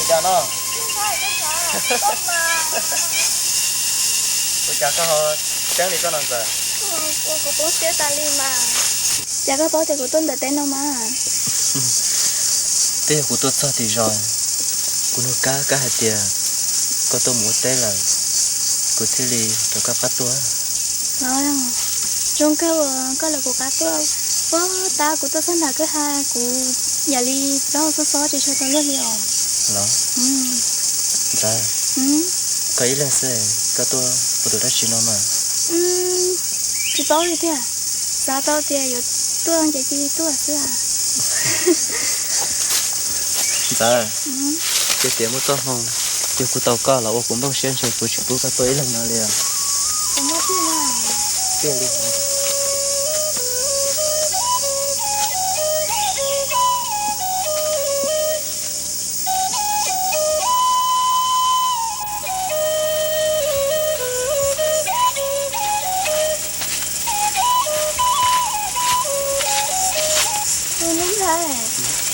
Cas no? Ua cas koj ho ceeb li koj no ntxawm? Ua kuv poob siab tas li mas. Cas koj paub tias kuv tuaj ntawm teb no mas? Twb yog kuv tuaj txog tim zos, kuv nug Kab, Kab hais tias koj tuaj mus ua teb lawm, kuv thiaj li rov koj qab tuaj. Los, zoo kawg uas koj lawv kuv qab tuaj. Puag ta kuv tuaj txog nram kwj ha kuv yam li plaub xob xob tsis tshua tau luag li os. Los, Ntxawm, koj ib leeg xwb, koj tuaj ua tus dab tsi no mas? Tsis paub li tiag, xav tau tias yuav tuaj ces cia li tuaj xwb. Ntxawm, ces tias muaj txoj hmoo, yog kuv tau koj los ua kuv nplooj siab ntshe kuv tsis pub koj tuaj ib leeg no li. Tiag li. Tus neeg ntawd,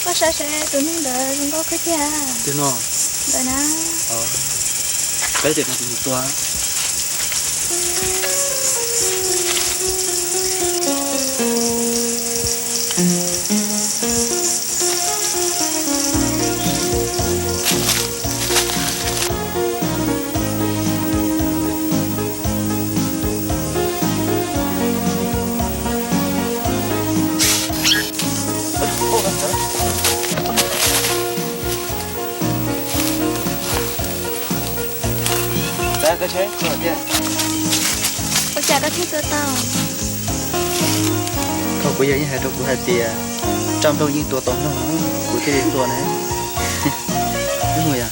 koj saib saib tus neeg ntawd zoo nkauj kawg tiag. Tus no? Ntawd na. Peb tias no tus tua. Ntxawm, koj saib kuv hais tias, ua cas koj thiaj tua tau? Thaum kuv yawg yeej hais rau kuv hais tias, raj nplooj yeej tua tau noog, kuv thiaj li tua ne. Mus yog.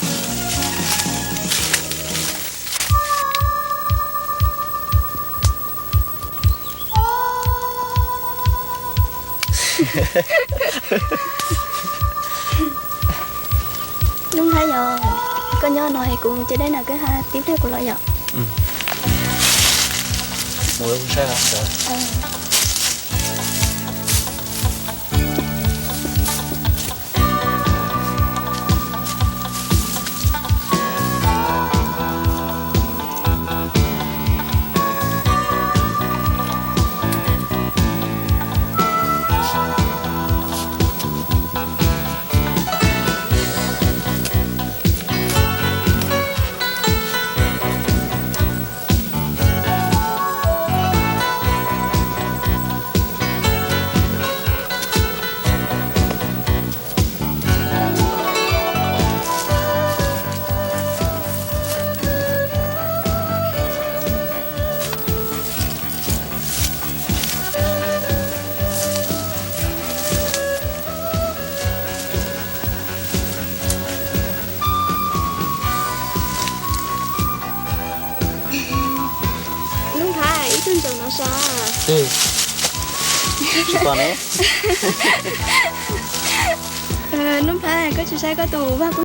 Nuj Nplhaib yog, koj nyob no es kuv mus ce dej na, koj haj tib pliag kuv los yom. Mus ua saib os. Nuj Nplhaib, ib tug ntsaum no sav. Tsis pom ne. Nuj Nplhaib, koj tsis saib koj tus vaj kub